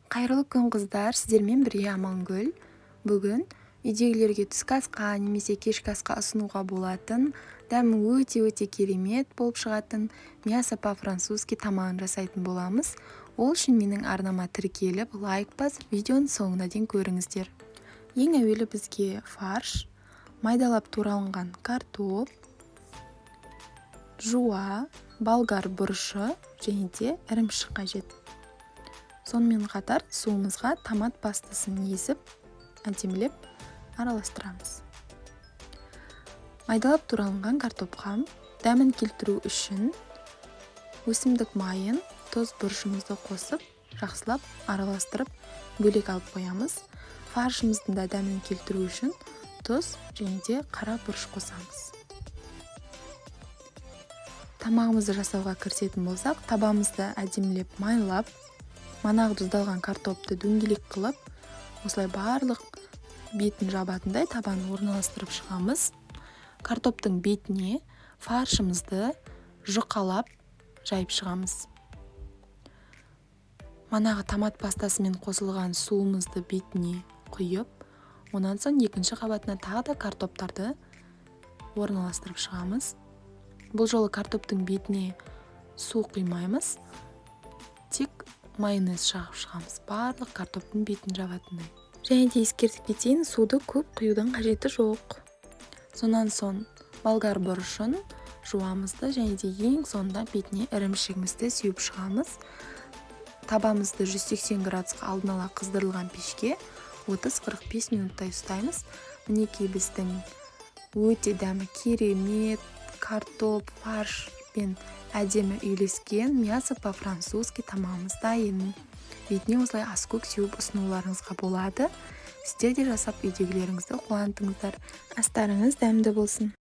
Қайырлы күн, қыздар! Сіздермен бірге Амангүл. Бүгін үйдегілерге түскі асқа немесе кешкі асқа ұсынуға болатын, дәмі өте-өте керемет болып шығатын мясо по-французски тамағын жасайтын боламыз. Ол үшін менің арнама тіркеліп, лайк басып, видеоның соңына дейін көріңіздер. Ең әуелі бізге фарш, майдалап туралынған картоп, жуа, болгар бұрышы және де ірімшік қажет. Сонымен қатар суымызға томат пастасын езіп, әдемілеп араластырамыз. Майдалап туралынған картопқа дәмін келтіру үшін өсімдік майын, тұз, бұрышымызды қосып, жақсылап араластырып, бөлек алып қоямыз. Фаршымыздың да дәмін келтіру үшін тұз және де қара бұрыш қосамыз. Тамағымызды жасауға кірісетін болсақ, табамызды әдемілеп майлап, манағы тұздалған картопты дөңгелек қылып, осылай барлық бетін жабатындай табаны орналастырып шығамыз. Картоптың бетіне фаршымызды жұқалап жайып шығамыз. Манағы томат пастасымен қосылған суымызды бетіне құйып, онан соң екінші қабатына тағы да картоптарды орналастырып шығамыз. Бұл жолы картоптың бетіне су құймаймыз, тек майонез жағып шығамыз, барлық картоптың бетін жабатындай. Және де ескертіп кетейін, суды көп құюдың қажеті жоқ. Сонан соң болгар бұрышын, жуамызды және де ең соңында бетіне ірімшігімізді сеуіп шығамыз. Табамызды 180 градусқа алдын ала қыздырылған пешке 30-45 минуттай ұстаймыз. Мінекей, біздің өте дәмі керемет, картоп фаршпен әдемі үйлескен мясо по-французски тамағымыз дайын. Бетіне осылай аскөк сеуіп ұсынуларыңызға болады. Сіздер де жасап, үйдегілеріңізді қуантыңыздар. Астарыңыз дәмді болсын!